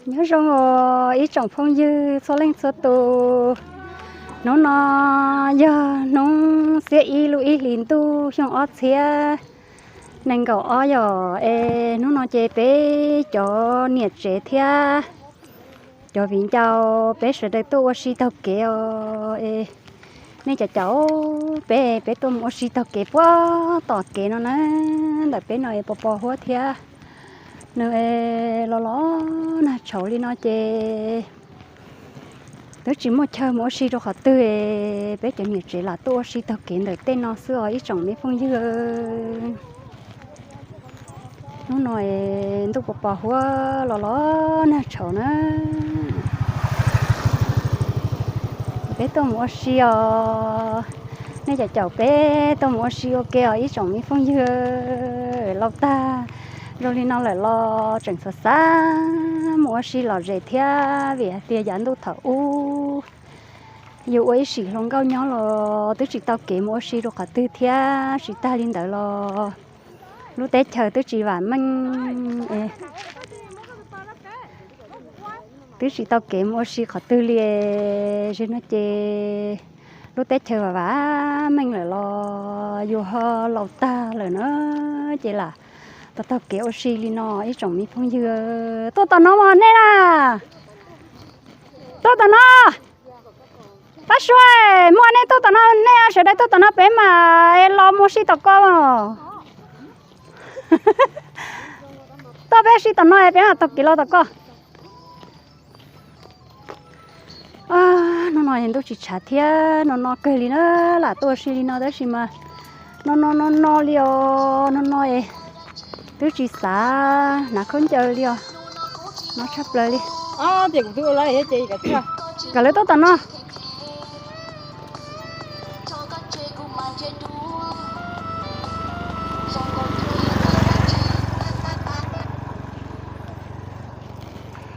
Nyob zoo os ib tsoom phooj ywg txhua leej txhua tus. Hnub no yog hnub xiab ib lub ib hlis ntuj xyoo ob txhiab nees nkaum ob yom. Es hnub no ces peb cov niam tsev thiab cov viv ncaus peb sawv daws tuaj ua si taug kev os. Es nej cov caum peb, peb tuaj mus ua si taug kev puag tom kev no na, ntawm peb no es pos pos huab thiab. Nws los los nag tshauv li no ces twb tsis muaj chaw mus ua si rau qhov twg, peb cov niam tsev lam tuaj ua si taug kev ntawm tej no xwb os ib tsoom me phooj ywg. Hnub no ntuj pos pos huab los los nag tshauv na, peb tuaj mus ua si os. Nej cov caum peb tuaj mus ua si ua ke os ib tsoom me phooj ywg. Laus tag zoo li no lawm los tseem xav xav mus ua si lom zem thiab vim hais tias yav ntuj thaum ub yus ua ib sim hluas nkauj nyob los twb tsis tau kev mus ua si rau qhov twg thiab. Tsis tag li ntawd los lub teb chaws twb tsis vam meej, twb tsis tau kev mus ua si qhov twg li. Zim no ces lub teb chaws vam vam meej lawm los yus ho laus tag lawm na, ces lam tau taug kev ua si li no ib tsoom me phooj ywg. Tuaj tom no mas nej na, tuaj tom no. Pab Sua, muaj nej tuaj tom no, nej sawv daws tuaj tom no peb mam los mus ua si tom ko. Tuaj peb ua si tom no peb mam taug kev los tom ko. Hnub no ntuj tsis tshav thiab no no kawg li na, lam tuaj ua si li no tab sis mas no no no no li os, no no es twb tsis xav hnav khaub ncaws li os, no tshaj plaws li. Kom lawv tuaj tom no.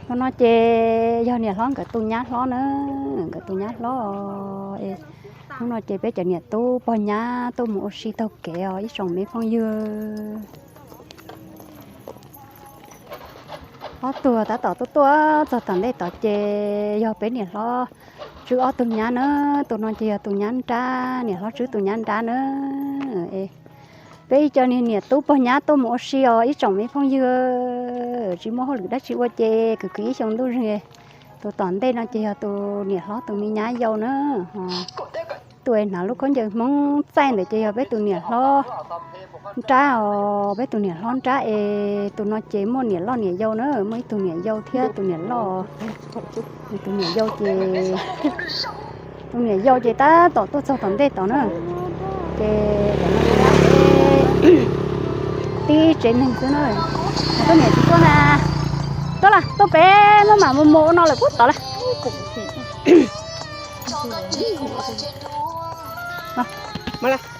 Hnub no ces yog niam hlob nkawd tus nyab hlob na, nkawd tus nyab hlob. Hnub no ces peb cov niam tub pog nyab tuaj mus ua si taug kev os ib tsoom me phooj ywg. Ob tug tab tom tuaj tuaj txog tom ntej tod ces yog peb niam hlob Tswb ob tug nyab na, tus no ces yog tus nyab nrab, niam hlob Tswb tus nyab nrab na. Peb ib co niag niam tub pog nyab tuaj mus ua si os ib tsoom me phooj ywg, tsis muaj hauj lwm dab tsi ua ces kwv kwv ib xyoo ntuj zeeg. Tus tom ntej no ces yog tus niam hlob tus me nyab yau na, tuaj hnav lub khaub ncaws Hmoob txaij ntawd ces yog peb tus niam hlob nrab os, peb tus niam hlob nrab es tus no ces muaj niam loj niam yau na, muaj ib tug niam yau thiab tus niam loj. Tus niam yau ces, tus niam yau ces tab tom tuaj txog tom ntej tod na, ces tib tsev neeg xwb na. Tuaj niam tsis tuaj na, tuaj las tuaj peb muab mam mus mus ua no lawm puag tod lawm.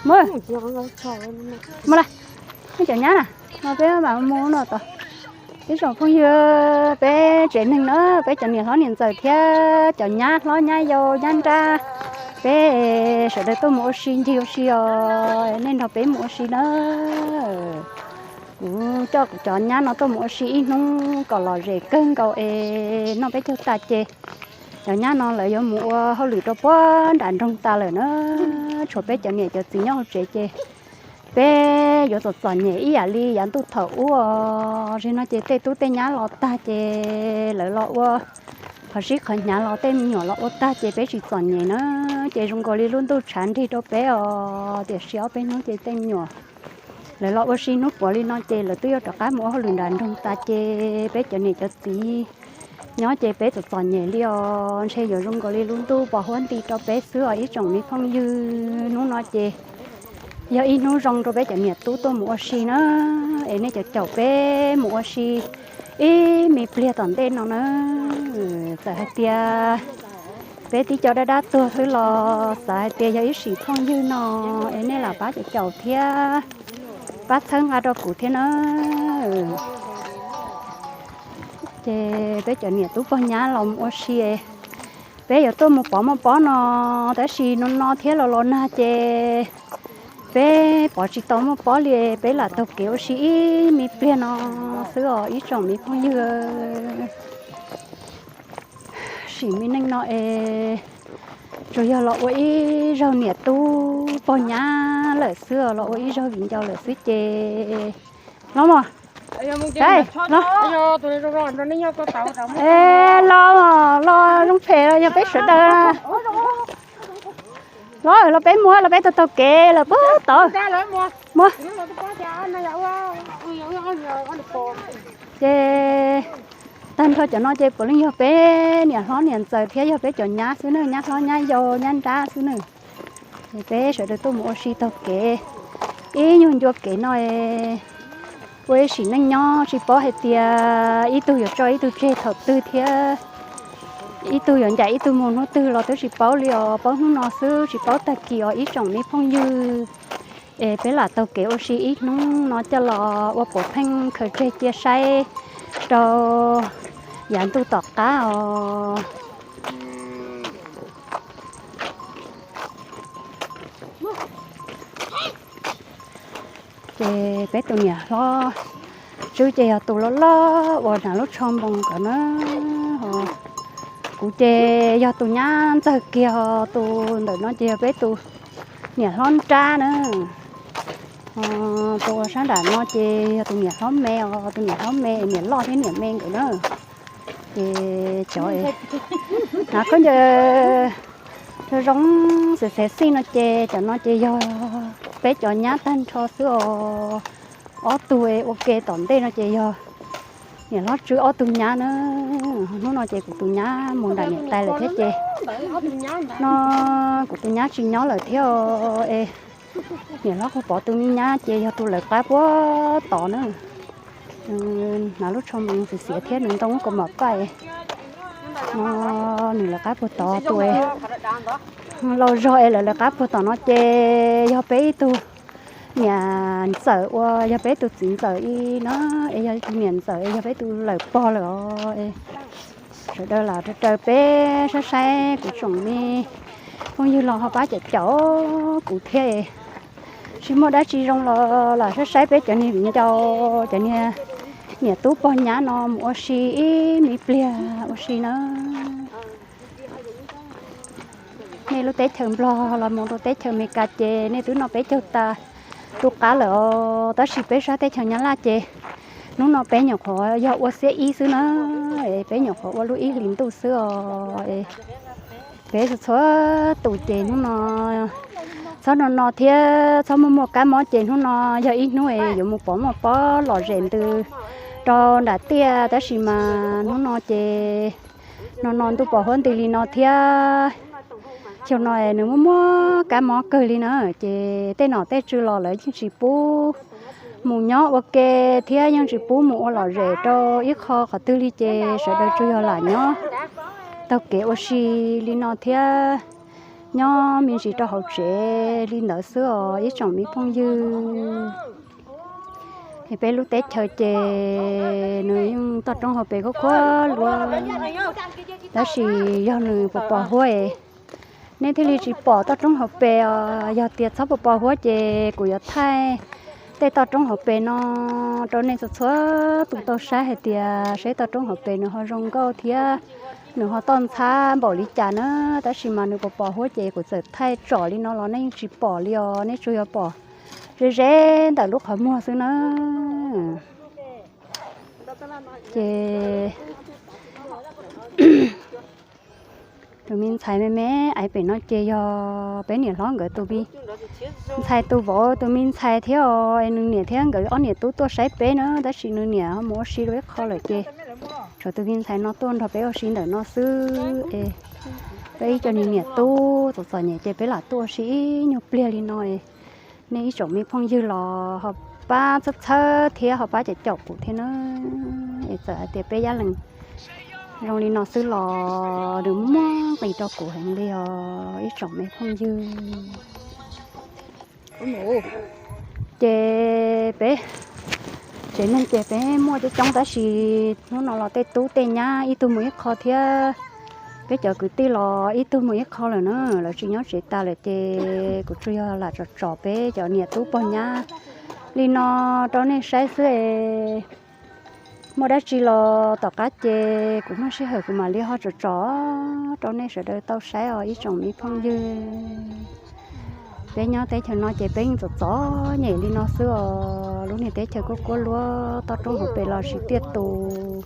Mus, mus las, nej cov nyab na, no peb mam mus no tod. Ib tsoom phooj ywg, peb tsev neeg na, peb cov niam hlob niam ntxawm thiab cov nyab hlob nyab yau nyab nrab, peb sawv daws tuaj mus ua si ncig ua si os, nej nrog peb mus ua si na. Kuv coj kuv cov nyab no tuaj mus ua si ib hnub kom lom zem kawg nkaus es noj peb caug tas ces cov nyab no lawv yuav mus ua hauj lwm rau puag nram nroog tas lawm na. Tshuav peb cov niam cov txiv nyob hauv tsev ces peb yuav txom txom nyem ib yam li yav ntuj thaum ub os. Zim no ces tej tub tej nyab los tag ces lawv los ua qhov sib qhov hnyav los tej me nyuam los ua tag ces peb tsis txom nyem na. Ces zoo nkaus li lub ntuj tshav nrig rau peb os. Tiam sis ob peb hnub ces tej me nyuam lawv los ua si hnub puav li no ces lawv twb yuav rov qab mus ua hauj lwm nram nroog tas ces peb cov niam cov txiv nyob ces peb txom txom nyem li os. Ntshe yuav zoo nkaus li lub ntuj pos huab nti rau peb xwb os ib tsoom me phooj ywg. Hnub no ces yog ib hnub zoo rau peb cov niam tub tuaj mus ua si na, es nej cov caum peb mus ua si ib me pliag tom ntej no na. Txawm hais tias peb tib co dab dab tuag xwb los xav hais tias yog ib sim phooj ywg no es nej lam pab cov caum thiab pab txhawb nqa rau kuv thiab na. Ces peb cov niam tub pog nyab los mus ua si, peb yuav tuaj mus pov muaj pob no, tab sis no no thiab los los nag ces peb pov tsis tau muaj pob li, peb lam taug kev ua si ib me pliag no xwb os ib tsoom me phooj ywg. Sim me neej no es tsuas yog los ua ib zaug niam tub pog nyab lawm xwb, los ua ib zaug viv ncaus lawm xwb ces los mog. Los, los, los zoo phem los yog peb sawv daws. Los, los peb muab, los peb taug taug kev lawm puag tod. Muab. Ces tag nrho cov no ces puav leej yog peb niam hlob niam ntxawm thiab yog peb cov nyab xwb na, nyab hlob nyab yau nyab nrab xwb na. Ces peb sawv daws tuaj mus ua si taug kev ib nyuag ncua kev no, ua ib sim neej nyob tsis paub hais tias ib tug yuav tso ib tug tseg thaum twg thiab ib tug yuav ncaim ib tug mus hnub twg los twb tsis paub li os. Paub hnub no xwb tsis paub tag kis os ib tsoom me phooj ywg. Es peb lam taug kev ua si ib hnub no coj los ua puav pheej khaws tseg cia saib rau yav ntuj tom qab os. Ces peb tus niam hlob Tswb ces yog tus loj loj uas hnav lub tsho npoo ntawd na. Kuv ces yog tus nyab ntxawg kiag, tus ntawm no ces yog peb tus niam hlob nrab na. Tus uas sab nram no ces yog tus niam hlob me os, tus niam hlob me, niam loj thiab niam me nkawd na. Ces cov hnav khaub ncaws zoo zoo xev xev xij no ces cov no ces yog peb cov nyab tag nrho xwb os. Ob tug ua ke tom ntej no ces yog niam hlob Tswb ob tug nyab na. Hnub no ces kuv tus nyab mus nram niam tais lawm thiab ces no kuv tus nyab tsis nyob lawm thiab es niam hlob Qhua Pov tus me nyab ces yog tus lawv qab puag tod na. Hnav lub tsho npoo xiav xiav thiab nws ntoo kaus mom paj no, nws lawv qab puag tod tus es laus zog es lawv lawv qab puag tom no ces yog peb ib tug niam ntxawm uas yog peb tus txiv ntxawm ib no, es yog tus niam ntxawm es yog peb tus lawm pog lawm os. Sawv daws lam raws raws peb saib saib kuv tsoom me phooj ywg los ho pab caum caum kuv thiab. Tsis muaj dab tsi zoo los lam saib saib peb cov niag viv ncaus, cov niag niam tub pog nyab no mus ua si ib me pliag ua si na. Nej lub teb chaws Nplog los mus rau teb chaws Amelikas ces nej twb noj peb caug tas tu qab lawm os, tab sis peb sab teb chaws Nyab Laj ces hnub no peb nyuam qhuav yog ua xiab ib xwb na, peb nyuam qhuav ua lub ib hlis ntuj xwb os. Peb txhua tus ces hnub no txhob no no thiab txhob muaj muaj kab mob ces hnub no yog ib hnub es yuav mus pov muaj pob lom zem ntws rau nram tiaj, tab sis mas hnub no ces no no ntuj pos huab nti li no thiab. Xyoo no nws muaj muaj kab mob kawg li na, ces tej nom tej tswv los lawv yeej tsis pub mus nyob ua ke thiab yeej tsis pub mus ua lom zem rau ib qho qhov twg li, ces sawv daws tsuas yog lam nyob taug kev ua si li no thiab nyob me ntsis rau hauv tsev li ntawd xwb os ib tsoom me phooj ywg. Es peb lub teb chaws ces nws yeej toj roob hauv pes khuab khuab luaj, tab sis yog nws pos pos huab es nej thiaj li tsis pom toj roob hauv pes os. Yog tias txhob pos pos huab ces kuv yuav thaij tej toj roob hauv pes no rau nej txhua txhua tus tau saib hais tias seb toj roob hauv pes nws ho zoo nkauj thiab nws ho toj ntxhab npaum li cas na. Tab sis mas nws pos pos huab ces kuv txawm thaij tsom li no los nej yeej tsis pom li os, nej tsuas yog pom ze ze ntawm lub qhov muag xwb na. Ces tus me ntxhais me me aiv pem no ces yog peb niam hlob nkawd tus me ntxhais tus vauv tus me ntxhais thiab os, nws niam thiab nkawd ob niam tub tuaj saib peb na, tab sis nws niam ho mus ua si rau ib qho lawm ces tshuav tus me ntxhais no tuaj nrog peb ua si ntawm no xwb es peb ib co niag niam tub txom txom nyem ces peb lam tuaj ua si ib nyuag pliag li no es nej ib tsoom me phooj ywg los ho pab txhawb txhawb thiab ho pab caum caum kuv thiab na. Es txawm hais tias peb yab lees zoo li no xwb los nws muaj nqis rau kuv heev li os ib tsoom me phooj ywg. Ces peb tsev neeg ces peb muaj coob coob tab sis hnub no los tej tub tej nyab ib tug mus ib qho thiab peb cov kwv tij los ib tug mus ib qho lawm na, lawv tsis nyob tsev tas lawm ces kuv tsuas yog lam tsom tsom peb cov niam tub pog nyab li no rau nej saib xwb es Muaj dab tsi los tom qab ces kuv muaj sij hawm kuv mam li ho tsom tsom rau nej sawv daws tau saib os ib tsoom me phooj ywg. Peb nyob teb chaws no ces peb yeej txom txom nyem li no xwb os. Lub niag teb chaws kuj kuab luab, toj roob hauv pes los tsis tiaj tus.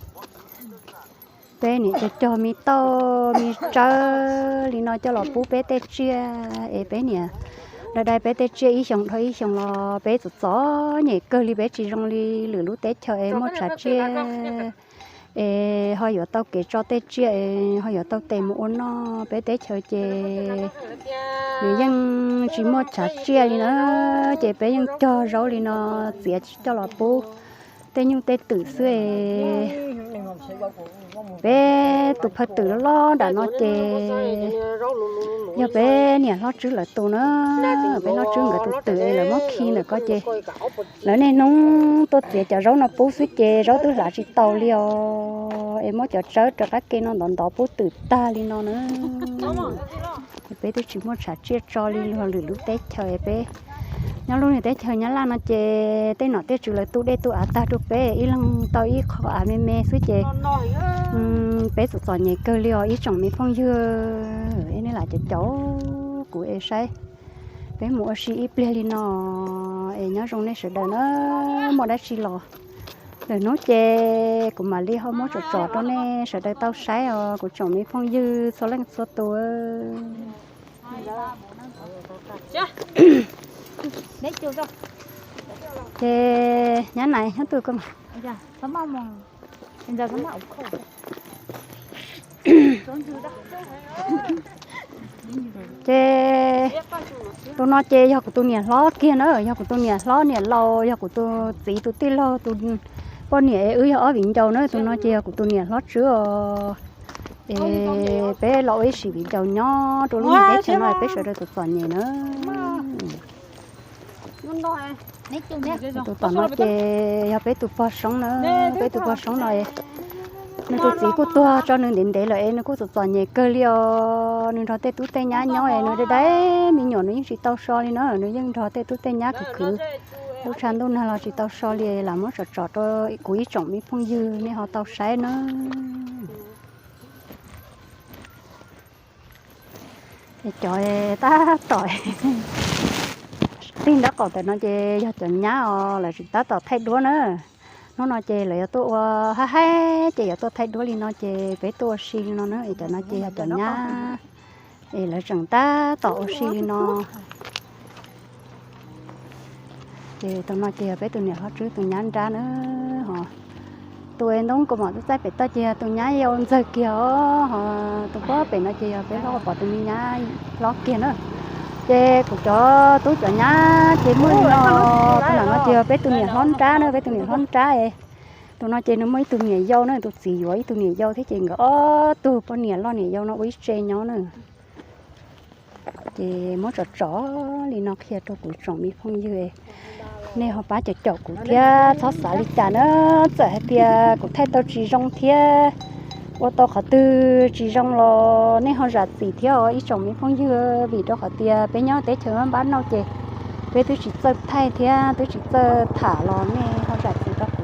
Peb niam cog cog me tauj me tsawb li no coj los pub peb tej tsiaj es peb niam dai dai peb tej tsiaj ib xyoos dhau ib xyoos los peb txom txom nyem kawg li, peb tsis zoo li lwm lub teb chaws es muaj tshav tsiaj es ho yuav tau kev tso tej tsiaj es ho yuav tau tes mus ua noj. Peb teb chaws ces nws yeej tsis muaj tshav tsiaj li na, ces peb yeej cog zaub li no txiav coj los pub tej nyuj tej twm xwb. Peb tus phawj twm loj nram no ces yog peb niam hlob Tswb lawv tus na, peb hlob Tswb nkawd tus twm es lawv muab khi ntawm ko ces lawv niaj hnub tuaj txiav cov zaub no pub xwb ces zaub twb hlav tsis taus li os, es muab cov tsawb rov qab ke no ntov ntov pub twm tag li no na. Ces peb twb tsis muaj tshav tsiaj tso li luag lwm lub teb chaws es peb nyob lub niag teb chaws Nyab Laj no ces tej nom tej tswv lawv tu dej tu av tag rau peb ib leeg tau ib qho av me me xwb ces peb txom txom nyem kawg li os ib tsoom me phooj ywg. Es nej lam caum caum kuv es saib peb mus ua si ib pliag li no es nyob zoo nej sawv daws na. Muaj dab tsi los lwm hnub ces kuv mam li ho muab tsom tsom rau nej sawv daws tau saib os kuv tsoom me phooj ywg txhua leej txhua tus. Ces nyab nais nyob twg ko mas. Ces tus no ces yog kuv tus niam hlob kiag na, yog kuv tus niam hlob niam laus, yog kuv tus txiv tus tij laug tus poj niam es wb yog ob viv ncaus na. Tus no ces yog kuv tus niam hlob Tswb os. Es peb los ua ib sim viv ncaus nyob rau lub niag teb chaws no peb sawv daws txom txom nyem na. Tus tom no ces yog peb tus pog Soob na, peb tus pog Soob no nws tus txiv kuj tuag tso nws ntev ntev lawm es nws kuj txom txom nyem kawg li os. Nws nrog tej tub tej nyab nyob es nws dai dai me nyuam nws yeej tsis tau so li na, nws yeej nrog tej tub tej nyab khwv khwv lub tshav ntuj nag los tsis tau so li. Lam muab tsom tsom rau kuv ib tsoom me phooj ywg nej ho tau saib na. Es cov tab tom tig nraub qaum ntawm no ces yog cov nyab os, lawv tseem tab tom thaij duab na. Hnub no ces lawv yuav tuaj ua haib haib ces yuav tuaj thaij duab li no ces peb tuaj ua si li no na. Es cov no ces yog cov nyab es lawv tseem tab tom ua si li no. Ces tus no ces yog peb tus niam hlob Tswb tus nyab nrab na. Ho tus es ntoo kaus mom txaij pem toj ces yog tus nyab yau Ntxawg kiag os. Ho tus pob pem no ces yog peb hlob Pov tus me nyab hlob kiag na. Ces kuv cov tub cov nyab ces muaj li no, tus nram no ces yog peb tus niam hlob nrab na, peb tus niam hlob nrab es tus no ces nws muaj ib tug niam yau na, tus txiv yuav ib tug niam yau thiab ces nkawd ob tug poj niam loj niam yau no ua ib tse nyob na. Ces muab tsom tsom li no qhia rau kuv tsoom me phooj ywg, nej ho pab caum caum kuv thiab txhob xav li cas na. Txawm hais tias kuv thaij tau tsis zoo thiab ua tau qhov twg tsis zoo los nej ho zam txim thiab os ib tsoom me phooj ywg, vim rau qhov tias peb nyob teb chaws npab npab nauj ces peb twb tsis txawj thaij thiab twb tsis txawj tham los nej ho zam txim rau